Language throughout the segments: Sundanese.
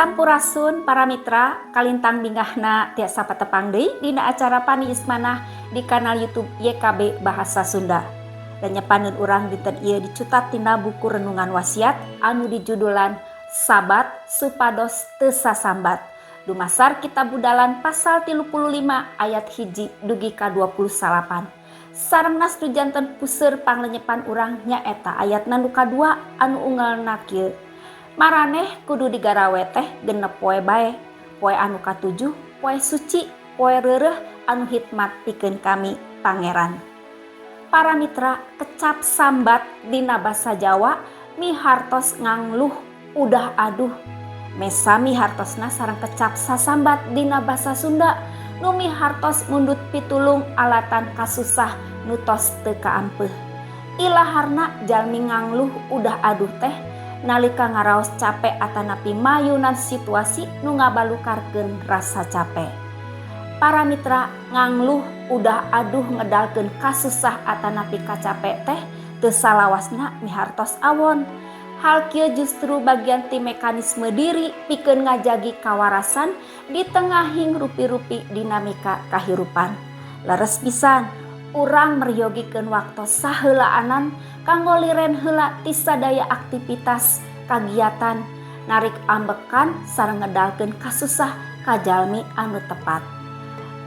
Sampurasun para mitra, kalintang bingahna tiasa patepang deui dina acara Paniis Manah di kanal YouTube YKB Bahasa Sunda. Lenyepaneun urang dinten ieu dicutat tina buku Renungan Wasiat anu dijudulan Sabat Supados Teu Sasambat. Dumasar Kitab Budalan pasal 35 ayat 1 dugi ka 29. Sareng nas nu janten puseur panglenyepan urang nyaeta ayatna nu kadua anu unggalna kieu. Maraneh kudu digarawe teh 6 poe bae. Poe anu katujuh, poe suci, poe reureuh anu hikmat pikeun kami Pangeran. Para mitra, kecap sambat dina basa Jawa mihartos ngangluh udah aduh. Mesami hartosna sareng kecap sasambat dina basa Sunda nu mihartos mundut pitulung alatan kasusah nu tos teu kaampeuh. Ilaharna jalmi ngangluh udah aduh teh nalika ngaraos capek atanapi mayunan situasi nu ngabalukarkeun rasa capek. Para mitra, ngangluh udah aduh ngedalkeun kasusah atanapi kacapek teh teu salawasna mihartos awon. Hal kieu justru bagian ti mekanisme diri pikeun ngajagi kawarasan di tengahing rupi-rupi dinamika kahirupan. Leres pisan urang meryogikeun waktu saheulaanan kanggo liren heula ti sadaya aktivitas kagiatan, narik ambekan sareng ngedalkeun kasusah ka jalmi anu tepat.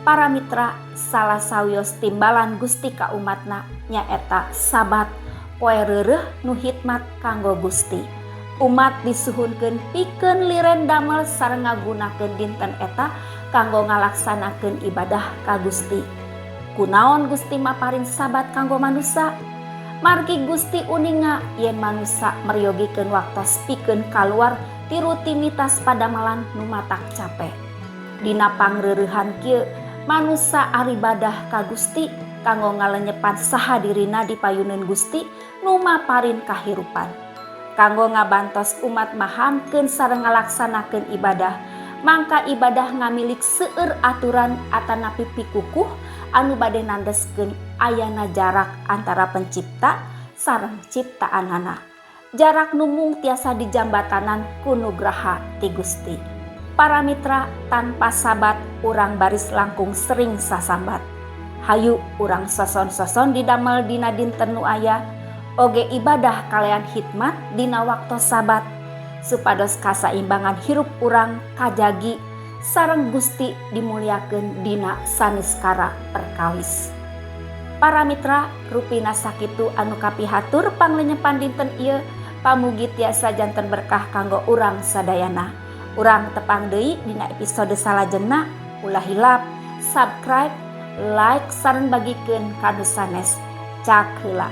Para mitra, salah sawios timbalan Gusti ka umatna nyaeta Sabat, poe reureuh nu hikmat kanggo Gusti. Umat disuhunkeun pikeun liren damel sareng ngagunakeun dinten eta kanggo ngalaksanakeun ibadah ka Gusti. Kunaon Gusti maparin Sabat kanggo manusa? Margi Gusti uninga yen manusa meryogikeun waktos pikeun kaluar ti rutinitas padamelan nu matak capek. Dina pangreurehan kieu manusa aribadah ka Gusti kanggo ngalenyepan saha dirina di payuneun Gusti nu maparin kahirupan. Kanggo ngabantos umat mahamkeun sareng ngalaksanakeun ibadah, mangka ibadah ngamilik seueur aturan atanapi pikukuh anu bade nandeskeun ayana jarak antara pencipta sareng ciptaanana. Jarak nu mung tiasa dijambatanan ku nugraha ti Gusti. Para mitra, tanpa Sabat urang baris langkung sering sasambat. Hayu urang soson-soson didamel dina dinten nu aya, oge ibadah kalayan hikmat dina waktu Sabat, supados kasaimbangan hirup urang kajagi sareng Gusti dimuliakeun dina saniskara perkawis. Para mitra, rupina sakitu anu kapihatur panglenyepan dinten ieu, pamugi tiasa janten berkah kanggo urang sadayana. Urang tepang deui dina episode salajengna. Ulah hilap subscribe, like, sareng bagikeun ka nu sanes. Cak heula.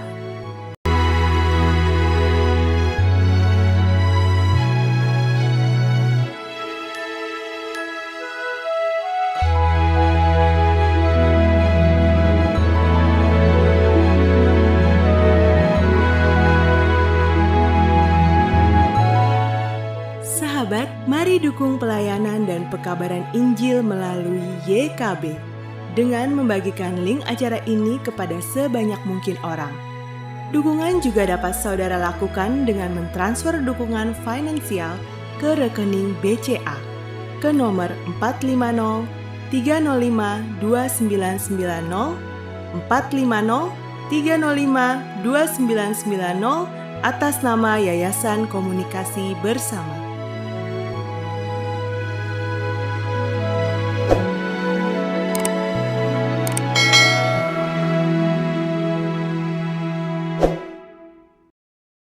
Sahabat, mari dukung pelayanan dan pekabaran Injil melalui YKB dengan membagikan link acara ini kepada sebanyak mungkin orang. Dukungan juga dapat saudara lakukan dengan mentransfer dukungan finansial ke rekening BCA ke nomor 450 305 2990 450 305 2990 atas nama Yayasan Komunikasi Bersama.